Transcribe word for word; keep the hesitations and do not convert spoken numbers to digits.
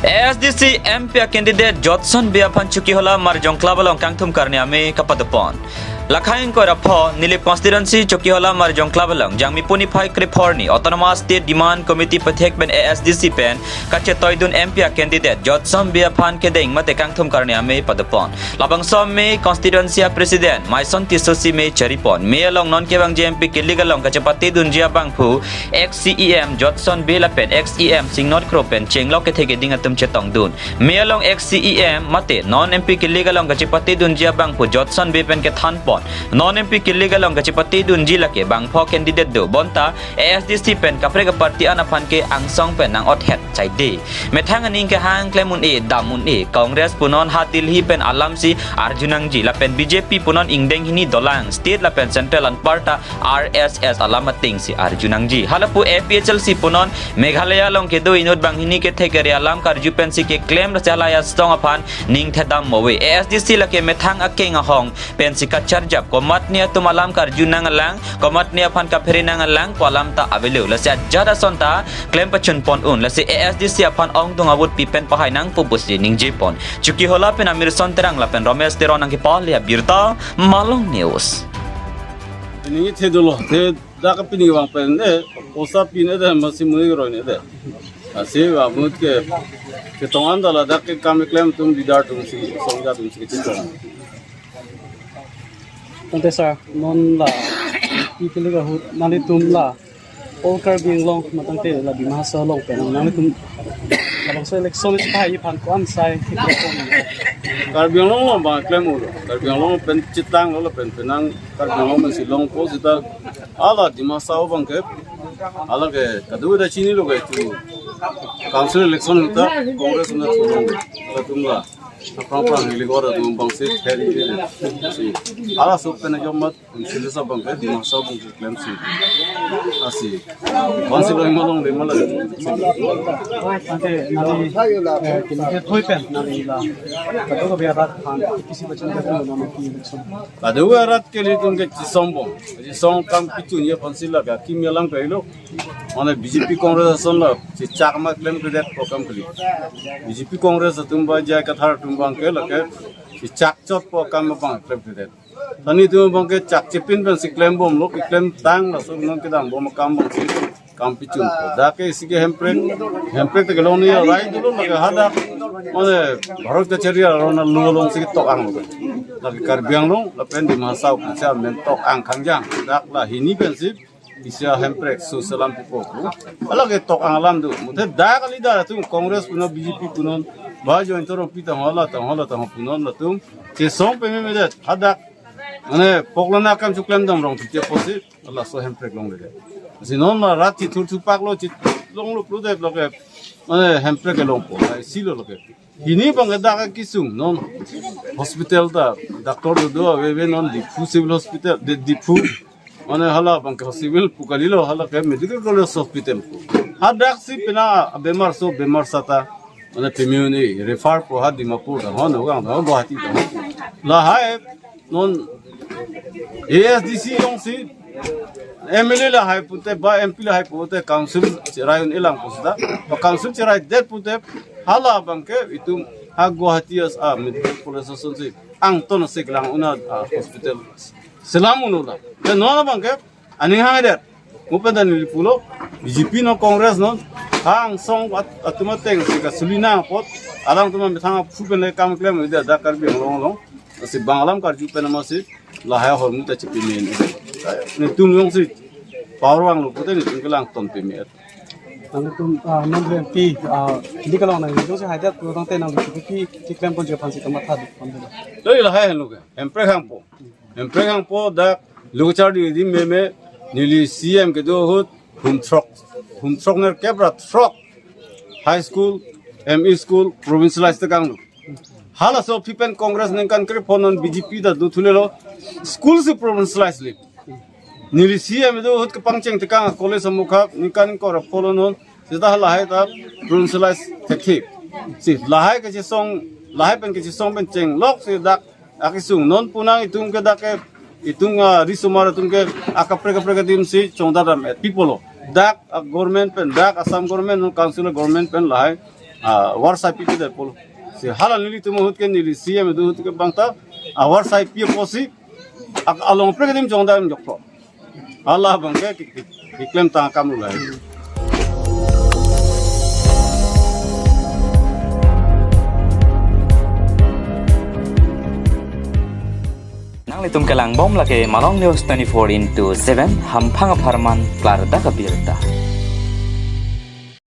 A S D C M P a candidate Jotson Bey aphan Chokihola Marjong Club along kangthum karni amei kapadopon. Lakhai ingkoi ra pho Nilip constituency Chokihola Marjong Club along Jangmi puni phai krip phorni Autonomous State Demand Committee pathek pen A S D C pen kachetoidun M P a candidate Jotson Bey aphan kedeng mate kangthum karni amei padopon. Labangso amei constituency a president Maison Tisso si mei charipon. Mei along non kevangji M P kilik along kachepatedunji abangphu ex C E M Jotson Bey lapen ex E M Singnot Kro pen chenglok kethe keding atum chetongdun. Mei along ex C E M mate non M P kilik along kachepatedunji abangphu Jotson Bey pen kethanpon. Non M P kilik along kachepatedunji lake bangpho candidate do. Bonta A S D C pen kaprek aparty an aphan ke angsong pen nang-othet chaide. Methang aning kehang klem un-e, dam un-e. Congress punon ha Delhi pen alam si arjunangji lapen B J P punon ingdeng hini dolang, state lapen central anparta R S S alam ateng si arjunangji. Halapu A P H L C punon Meghalaya along kedo inut banghini kethe kere alam karju pensi keklem lasi halahai asong aphan ning thedam move. A S D C lake methang akeng ahong pensi kacharjap, komatne atum alam karju nanglang, komatne aphan kaphere nanglang pu alam ta avelo. Lasi ajat ason ta klem pachunpon un. Lasi A S D C aphan ongdung avut pi pen pahai nangpo pusi ningjepon. Chokihola pen Amirson Terang lapen Romesh Teron nangkepale abirta Malong News. Ini the dolo, the dak pini bang pen de, posa pini de, masi mui roi ne de. Asi ba mut ke, ketong an dala dak ke kam klem atum leader atum si, songja atum si chetong. Tangte sir, non la, ipili ka hut, nalitum la, all Karbi Anglong, matangte la Dima Hasao along pen, nalitum, labangso election isi pahai aphan ko-an sai, Karbi Anglong along bang klem ulo, Karbi Anglong pen chetang lo pen penang, Karbi Anglong pen si longpo seta, hala Dima Hasao bang ke, hala ke, kadu da chinilo ke tu, council election ahut ta, Congress na tulong, hala atum la. Aphrang aphrang neli gora dum bang si theri si. Hala sok pen ajom mat, sili sa bang ke, Dima Hasao bang ke klem si. Asi. Bang si lo malong de mala. Ante nali, eh, kini ke thoi pen, nali la. Kado ka biara than, kisi bachan ka tu nama ki election. Kado ka rat ke litum ke chisong bom. Chisong kam kichun ye phan si la ka, kim yalang pe lo. Mane B J P Congress ason la, chechak ma klemkledet pu akam kali. B J P Congress atum ba J I Kathar atum bang ke lake, chechak chot pu akam bang klemkledet. Tani atum bang ke chak chepin pen si klem bom lo, keklem tang laso non kedam bom akam bang si kam pichun. Dak ke isi ke Hemprek, Hemprek te kelong ni rai dulu lake hadak. Mane Bharat kachari arona lu along si tok ang lo. Lake Karbi Anglong, lapen Dima Hasao, kicha men tok ang khangjang. Dak la hini pen si, bisa Hemprek, so selam pipo ku. Hala ke tok ang alam do. Muthe dak leader atum Congress punon B J P punon. Ba join toro pi tang hala tang hala tang punon latum. Chisong peme medet. Hadak. Mane poklona kam chuklem dam rong tite posi. Laso Hemprek longledet. Si non ma rat chithur thupak lo chit longlo prudet lo ke. Mane Hemprek ke longpo. Ai silo lo ke. Hini bang ke dak kesung non hospital ta doctor do do ave ave non Diphu Civil Hospital de Diphu mane hala bang ke civil pu kalilo hala ke medical college hospital pu. Hadak si pina bemar so bemar sata mane pemiu ni refer pu ha Dimapur ta ho Nagaon ta ho Guwahati ta ho. Lahai non A S D C along si M L A lahai pute ba M P lahai pute council cherai un-e lang pu seta. Ba council cherai det pute hala bang ke itum ha Guwahati as a medical college ason si angton si kelang un-e a hospital selam un-e la. Te non bang ke aning hang det. Mupen dan neli pulo B J P non Congress non ha angsong at-, atum ateng si kasuli nangpot alangtum methang aphu pen le kam klem ida dak Karbi Anglong along. Si bang alam karju pen ama si lahai ahormu ta chipi men. Netum along si power vanglo pute netum kelang ton peme. Nangtum, ah, non M P, ah, di kalau nang itu si hajat pu tangte nang di P P T klem pon je phan si kamatha di pon dulu. Jadi lahai henlo ke, Hemprek hangpo. Hemprek hangpo dak lo kacharli di meme neli C M kedo ahut hum throk, hum throk nerkep ra throk high school, M E school, provincialize tekang lo. Halaso aphi pen Congress ningkan krepho non B J P ta do thulelo school si provincialize le. Neli C M do ahut kepangcheng tekang college amukha ningkan ingkoi ra pho lo non seta lahai ta provincialize thekthe. Si lahai kachisong, lahai pen kachisong pen chenglok si dak akesung non pu nang itum ke dak ke itum, ah, risomar itum ke akaprek kaprek adim si chongdadam et people lo. Dak, ah, government pen, dak Assam government non council government pen lahai ah, war sai pi ke depol. Si hala nelitum ahut ke, neli C M do ahut ke bangta, ah, war sai pi apotsi, ak along pre ke dim chongdam jokpo. Hala abang ke, ke, ke, keklem tang akam lo lahai. Nanglitum kelang bom lake Malong News twenty-four into seven, hamphang apharman klardak abirta.